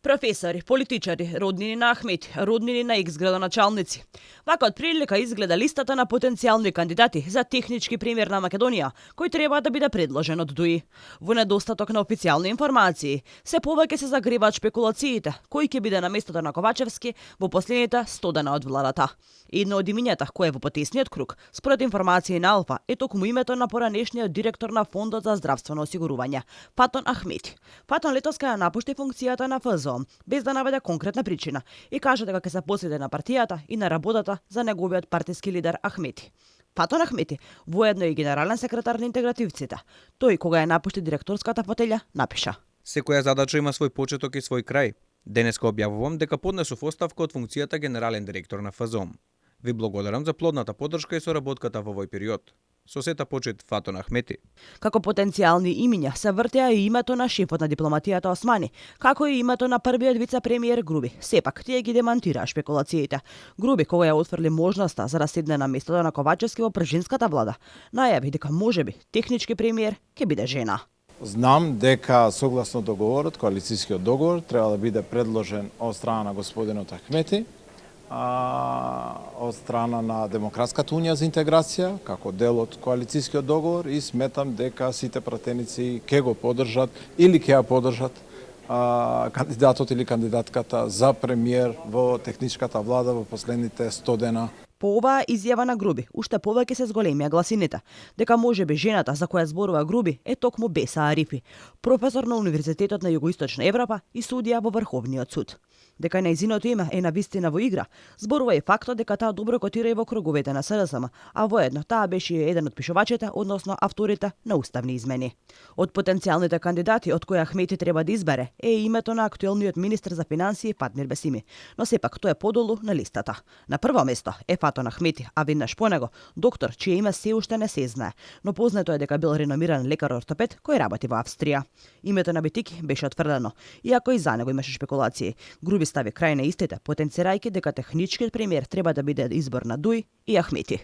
Професори, политичари, роднини на Ахмети, роднини на екс-градоначалници. Вака отприлика изгледа листата на потенцијални кандидати за технички премиер на Македонија, кој треба да биде предложен од ДУИ. Во недостаток на официјални информации, се повеќе се загреваат шпекулациите, кој ќе биде на местото на Ковачевски во последните 100 дена од владата. Едно од имињата кој е во потесниот круг, според информации на Алфа, е токму името на поранешниот директор на Фондот за здравствено осигурување, Фатон Ахмети. Фатон летоска ја напушти функцијата на ФЗО, без да наведе конкретна причина, и кажа дека ќе се посвети на партијата и на работата за неговиот партиски лидер Ахмети. Фатон Ахмети, воедно и генерален секретар на интегративците. Тој, кога ја напушти директорската фотелја, напиша: Секоја задача има свој почеток и свој крај. Денеска објавувам дека поднесов оставка од функцијата генерален директор на ФЗОМ. Ви благодарам за плодната поддршка и соработката во овој период. Со сета почит, Фатон Ахмети. Како потенцијални имиња се вртеа и името на шефот на дипломатијата Османи, како и името на првиот вице-премиер Груби. Сепак, тие ги демантираа шпекулациите. Груби, кога ја отфрли можноста за да седне на местото на Ковачевски во пржинската влада, најави дека можеби технички премиер ќе биде жена. Знам дека согласно договорот, коалицијскиот договор, треба да биде предложен од страна на господинот Ахмети, од страна на Демократската унија за интеграција, како дел од коалицијскиот договор, и сметам дека сите пратеници ќе го поддржат или ќе ја поддржат кандидатот или кандидатката за премиер во техничката влада во последните 100 дена. По оваа изјава на Груби, уште повеќе се зголемија гласините, дека можеби жената за која зборува Груби е токму Беса Арифи, професор на Универзитетот на Југоисточна Европа и судија во Врховниот суд. Дека нејзиното име е навистина во игра, зборува и фактот дека таа добро котира и во круговете на СДСМ, а воедно таа беше еден од пишувачите, односно авторите на уставни измени. Од потенцијалните кандидати од кои Ахмети треба да избере е името на актуелниот министер за финансии Фатмир Бесими, но сепак тој е подолу на листата. На прво место е Фатон Ахмети, а веднаш по него доктор чие име се уште не се знае, но познато е дека бил реномиран лекар-ортопед кој работи во Австрија. Името на Битики беше отфрлено, иако и за него имаше шпекулации. Груби стави крај на истите, потенцирајќи дека техничкиот премиер треба да биде избор на ДУИ и Ахмети.